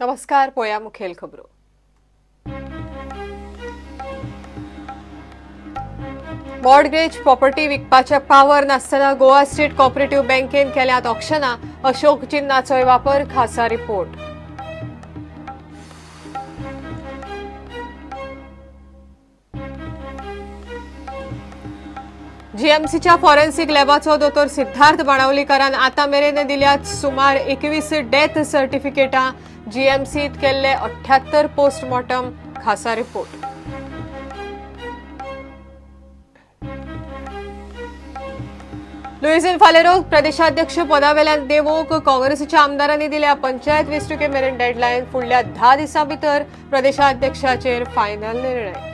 नमस्कार, पोया मुखेल खबरो। मॉर्टगेज प्रॉपर्टी विकपाचे पावर नासतना गोवा स्टेट कॉपरेटिव्ह बँकेन केल्यात ऑक्शनां, अशोक चिन्नाचोय वापर, खासा रिपोर्ट। जीएमसीच्या फॉरेन्सिक लॅबाचो दोतोर सिद्धार्थ बाणावलीकरान आतां मेरेन दिल्यात सुमार 21 डेथ सर्टिफिकेटां, जीएमसीत केल्ले 78 पोस्टमॉर्टम, खासा रिपोर्ट। लुईझिन फालेरो प्रदेशाध्यक्ष पदावेल्यान देवोक काँग्रेसीच्या आमदारांनी दिल्या पंचायत वेंचणुके मेरेन डेडलायन, फुडल्या 10 दिसां भितर प्रदेशाध्यक्षाचेर फायनल निर्णय।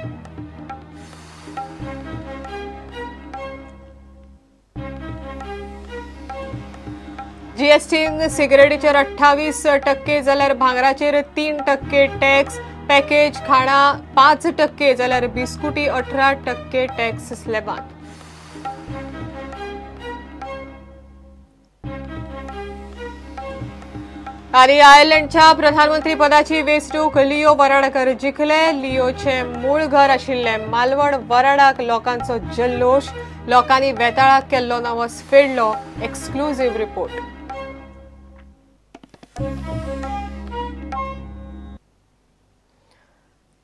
जीएसटीन सिगरेटीचेर 28% जाल्यार भांगराचेर 3% टॅक्स, पॅकेज खाणां 5% जाल्यार बिस्कुटी 18% टॅक्स स्लॅबांत। आनी आयर्लंडच्या प्रधानमंत्री पदाची वेंचणूक लिओ वराडकर जिखले। लिओचे मूळ घर आशिल्ले मालवण वराडाक लोकांचो जल्लोश, लोकांनी वेताळाक केल्लो नवस फेडलो। Exclusive report.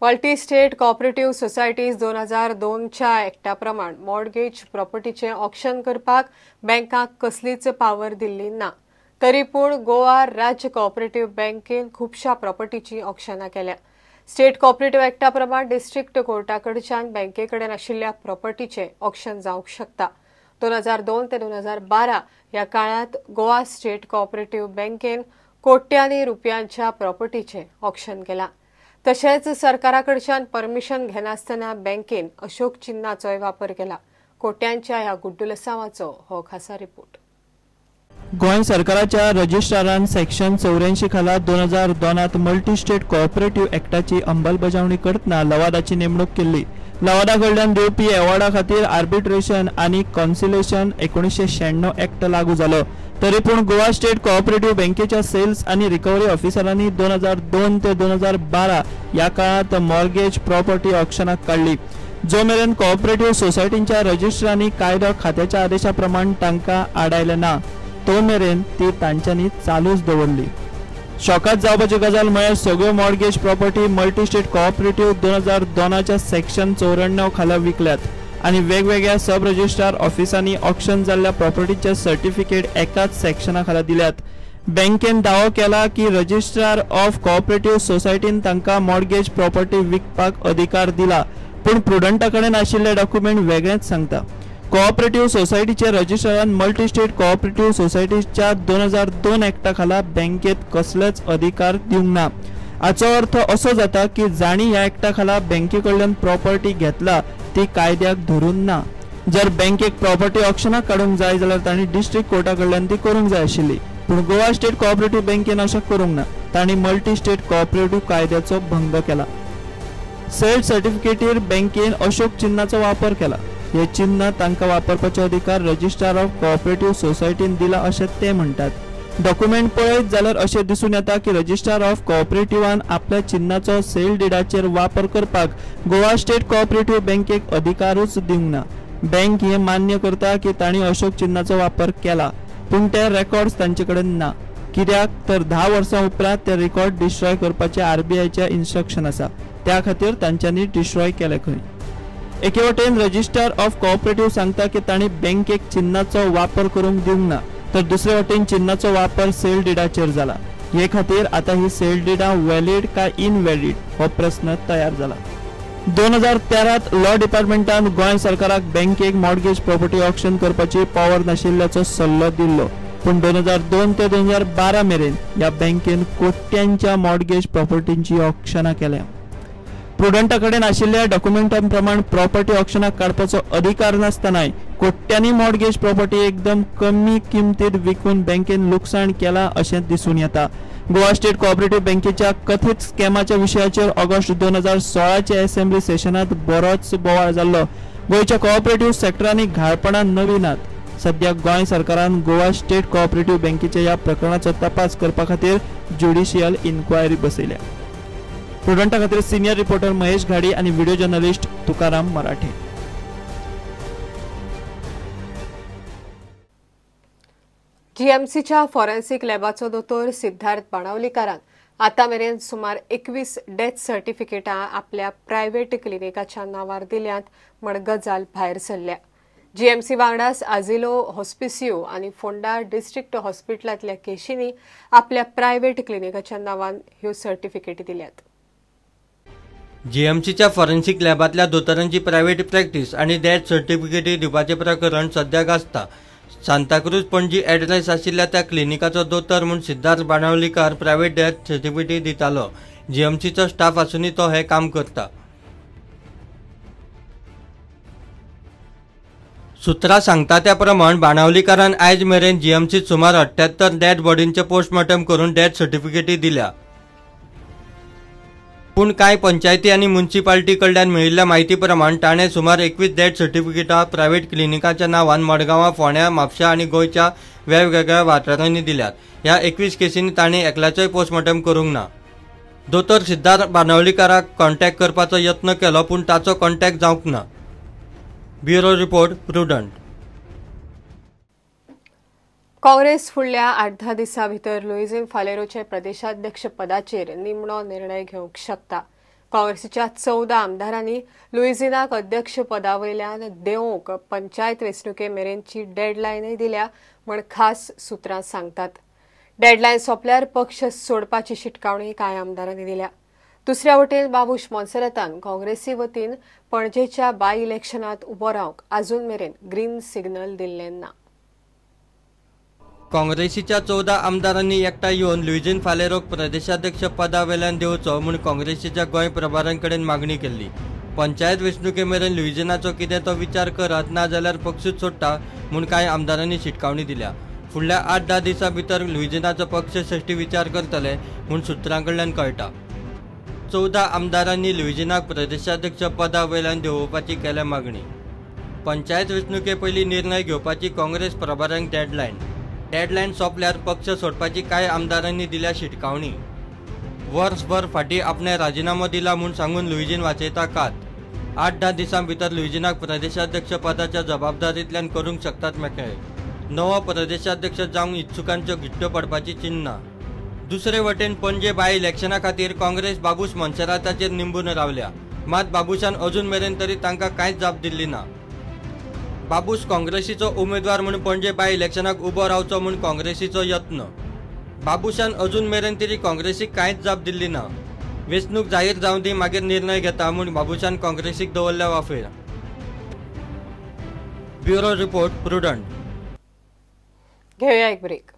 Multi state cooperative societies 2002च्या एक्टा प्रमाण मॉर्टगेज प्रॉपर्टीचें ऑक्शन करपाक बँकांक कसलीच पावर दिल्ली ना, तरी पूण गोवा राज्य कॉपरेटिव्ह बँकेन खुबश्या प्रॉपर्टीची ऑक्शनां केल्या। स्टेट कॉपरेटिव्ह एक्टा प्रमाण डिस्ट्रिक्ट कोर्टा कडच्यान बँके कडेन आशिल्ल्या प्रॉपर्टीचें ऑक्शन जावंक शकता। 2002 ते 2012 ह्या काळांत गोवा स्टेट कॉपरेटिव्ह बँकेन कोट्यांनी रुपयांच्या प्रॉपर्टीचें ऑक्शन केलां। तशेंच सरकारा कडच्यान परमिशन घेनासतना बँकेन अशोक चिन्नाचोय वापर केला। कोट्यांच्या ह्या गुड्डुलसांवाचो हो खासा रिपोर्ट। गोंय सरकाराच्या रजिस्ट्रारान सेक्शन 84 खाला 2002 मल्टी स्टेट कॉपरेटिव्ह एक्टाची अंमलबजावणी करतना लवादाची नेमणूक केल्ली। लवादा कडल्यान दिवपी अवॉर्डा खातीर आर्बिट्रेशन आनी कॉन्सिलेशन 1996 एक्ट लागू जालो। तरी पूण गोवा स्टेट कॉपरेटिव्ह बँकेच्या सेल्स आनी रिकव्हरी ऑफिसरांनी 2002 ते 2012 ह्या काळांत मॉर्गेज प्रॉपर्टी ऑक्शनाक काडली। जो मेरेन कॉपरेटिव्ह सोसायटींच्या रजिस्ट्रांनी कायदो खात्याच्या आदेशा प्रमाण तांकां आडायलें ना तो मेरेन ती तांच्यांनी चालूच दवरली। शॉकात जावपाची गजाल म्हळ्यार सगळ्यो mortgage property multi state cooperative 2002च्या section 94 खाला विकल्यात आनी वेगवेगळ्या सब रजिस्ट्रार ऑफिसांनी ऑक्शन जाल्ल्या प्रॉपर्टीचे सर्टिफिकेट एकाच सेक्शना खाला दिल्यात। बँकेन दावो केला की रजिस्ट्रार ऑफ कॉपरेटिव्ह सोसायटीन तांकां मॉर्गेज प्रॉपर्टी विकपाक अधिकार दिला, पूण प्रुडंटा कडेन आशिल्ले डॉक्युमेंट वेगळेंच सांगता। कॉपरेटिव्ह सोसायटीचे रजिस्ट्रारान मल्टी स्टेट कॉपरेटिव्ह सोसायटीच्या 2002 एक्टा खाला बँकेत कसलेच अधिकार दिवंक ना। हाचो अर्थ असो जाता की जांणी ह्या एक्टा खाला बँके कडल्यान प्रॉपर्टी घेतला ती कायद्याक धरून ना। जर बँकेक प्रॉपर्टी ऑक्शनाक काडूंक जाय जाल्यार तांणी डिस्ट्रिक्ट कोर्टा कडल्यान ती करूंक जाय आशिल्ली, पूण गोवा स्टेट कॉपरेटिव्ह बँकेन अशें करूंक ना। तांणी मल्टी स्टेट कॉपरेटिव्ह कायद्याचो भंग केला। सेल सर्टिफिकेटीर बँकेन अशोक चिन्नाचो वापर केला। हे चिन्ह तांकां वापरपाचे अधिकार रजिस्ट्रार ऑफ कॉपरेटिव्ह सोसायटीन दिला अशें ते म्हणटात। डॉक्युमेंट पळयत जाल्यार अशें दिसून येता की रजिस्ट्रार ऑफ कॉपरेटिव्हान आपल्या चिन्नाचो सेल डिडाचेर वापर करपाक गोवा स्टेट कॉपरेटिव्ह बँकेक अधिकारूच दिवंक ना। बँक हें मान्य करता की तांणी अशोक चिन्नाचो वापर केला, पूण ते रेकॉर्ड्स तांचे कडेन ना। कित्याक तर 10 वर्सां उपरांत ते रेकॉर्ड डिस्ट्रॉय करपाचें आरबीआयचें इन्स्ट्रक्शन आसा, त्या खातीर तांच्यांनी डिस्ट्रॉय केलें खंय। एके वटेन रजिस्ट्रार ऑफ कॉपरेटिव्ह सांगता की तांणी बँकेक चिन्नाचो वापर करूंक दिवंक ना, तर दुसरे वटेन चिन्नाचो वापर सेल डिडाचेर जाला। हे खातीर आतां ही सेल डिडां व्हॅलीड काय इनव्हॅलीड हो प्रस्न तयार जाला। 2013 लॉ डिपार्टमेंटान गोंय सरकाराक बँकेक मॉर्गेज प्रॉपर्टी ऑक्शन करपाची पावर नाशिल्ल्याचो सल्लो दिल्लो, पूण 2002 ते 2012 मेरेन ह्या बँकेन कोट्यांच्या मॉर्गेज प्रॉपर्टींची ऑक्शनां केल्या। प्रुडंटा कडेन आशिल्ल्या डॉक्युमेंटां प्रमाण प्रॉपर्टी ऑक्शनाक काडपाचो अधिकार नासतनाय कोट्यांनी मॉर्गेज प्रॉपर्टी एकदम कमी किमतीत विकून बँकेन लुकसाण केलां अशें दिसून येता। गोवा स्टेट कॉपरेटिव्ह बँकेच्या कथीत स्कॅमाच्या विशयाचेर ऑगस्ट 2016च्या असेंब्ली सेशनांत बरोच बोवाळ जाल्लो। गोंयच्या कॉपरेटिव्ह सेक्टरांनी घाळपणां नवी नात। सध्या गोंय सरकारान गोवा स्टेट कोऑपरेटिव्ह बँकेच्या ह्या प्रकरणाचो तपास करपा खातीर ज्युडिशियल इन्क्वायरी बसयल्या. प्रुडंटा खातीर सिनियर रिपोर्टर महेश घाडी आनी व्हिडिओ जर्नलिस्ट तुकाराम मराठे. जीएमसीच्या फॉरेन्सिक लॅबाचो दोतोर सिद्धार्थ बाणावलीकारान आतां मेरेन सुमार 21 डेथ सर्टिफिकेटां आपल्या प्रायव्हेट क्लिनिकाच्या नांवार दिल्यांत म्हण गजाल भायर सरल्या. जीएमसी वांगडाच आझिलो हॉस्पिसियो आनी फोंडा डिस्ट्रिक्ट हॉस्पिटलांतल्या केशींनी आपल्या प्रायव्हेट क्लिनिकाच्या नांवान ह्यो सर्टिफिकेटी दिल्यात. जीएमसीच्या फॉरेन्सिक लॅबांतल्या दोतोरांची प्रायव्हेट प्रॅक्टीस आनी डेथ सर्टिफिकेटी दिवपाचें प्रकरण सध्या गाजता. सांताक्रूज पणजी एड्रेस आशिल्ल्या त्या क्लिनिकाचो दोतोर म्हूण सिद्धार्थ बाणावलीकार प्रायव्हेट डेथ सर्टिफिकेटी दितालो. जीएमसीचो स्टाफ आसूनय तो हें काम करता. सूत्रां सांगता त्या प्रमाण बाणावलीकारान आयज मेरेन जीएमसीत सुमार 78 डेड बॉडींचें पोस्टमॉर्टम करून डेथ सर्टिफिकेटी दिल्या. पूण कांय पंचायती आनी म्युनिसिपालिटी कडल्यान मेळिल्ल्या म्हायती प्रमाण ताणें सुमार 21 डेथ सर्टिफिकेटां प्रायव्हेट क्लिनिकाच्या नांवान मडगांवां, फोंड्या, म्हापशा आनी गोंयच्या वेगवेगळ्या वाठारांनी दिल्यात. ह्या 21 केसींनी ताणें एकल्याचोय पोस्टमॉर्टम करूंक ना. दोतोर सिद्धार्थ बाणावलीकाराक कॉन्टॅक्ट करपाचो यत्न केलो पूण ताचो कॉन्टॅक्ट जावंक ना. Bureau report, Prudent. Congress फुडल्या 8-10 दिसां भितर लुईझिन फालेरोचे प्रदेशाध्यक्ष पदाचेर निमणो निर्णय घेवंक शकता. काँग्रेसीच्या 14 आमदारांनी लुईझिनाक अध्यक्ष पदा वयल्यान देंवोवंक पंचायत वेंचणुके मेरेनची डेडलायनय दिल्या म्हण खास सूत्रां सांगतात. डेडलायन सोंपल्यार पक्ष सोडपाची शिटकावणी कांय आमदारांनी दिल्या. दुसऱ्या वटेन बाबूश मोन्सेरातान काँग्रेसी वतीन पणजेच्या बाय इलेक्शनात उबो रावंक अजून मेरेन ग्रीन सिग्नल दिल्लें ना. काँग्रेसीच्या 14 आमदारांनी एकठांय येवन लुईझिन फालेरोक प्रदेशाध्यक्ष पदा वेल्यान देंवचो म्हूण काँग्रेसीच्या गोंय प्रभारांकडेन मागणी केल्ली. पंचायत वेंचणुके मेरेन लुईझिनाचो कितें तो विचार करात, ना जाल्यार पक्षूच सोडटा म्हूण कांय आमदारांनी शिटकावणी दिल्या. फुडल्या 8-10 दिसां भितर लुईझिनाचो पक्षश्रेश्ठी विचार करतले म्हूण सुत्रां कडल्यान कळटा. 14 आमदारांनी लुईझिनाक प्रदेशाध्यक्ष पदा वयल्यान देंवोवपाची केल्या मागणी. पंचायत वेंचणुके पयलीं निर्णय घेवपाची काँग्रेस प्रभारांक डेडलायन. डेडलायन सोंपल्यार पक्ष सोडपाची कांय आमदारांनी दिल्या शिटकावणी. वर्सभर फाटीं आपणें राजिनामो दिला म्हूण सांगून लुईझिन वाचयता कात. 8-10 दिसां भितर लुईझिनाक प्रदेशाध्यक्ष पदाच्या जबाबदारींतल्यान करूंक शकतात मेकळे. नवो प्रदेशाध्यक्ष जावंक इत्सुकांच्यो घिट्ट्यो पडपाची चिन्नां. दुसरे वटेन पणजे बाय इलेक्शना खातीर काँग्रेस बाबूश मोन्सेराताचेर निंबून रावल्या. मात बाबूशान अजून मेरेन तरी तांकां कांयच जाप दिल्ली ना. बाबूश काँग्रेसीचो उमेदवार म्हूण पणजे बाय इलेक्शनाक उबो रावचो म्हूण काँग्रेसीचो यत्न. बाबूशान अजून मेरेन तरी काँग्रेसीक कांयच जाप दिल्ली ना. वेंचणूक जाहीर जावं दी मागीर निर्णय घेता म्हूण बाबूशान काँग्रेसीक दवरल्या वाफेर. Bureau report, Prudent. घेवया एक ब्रेक.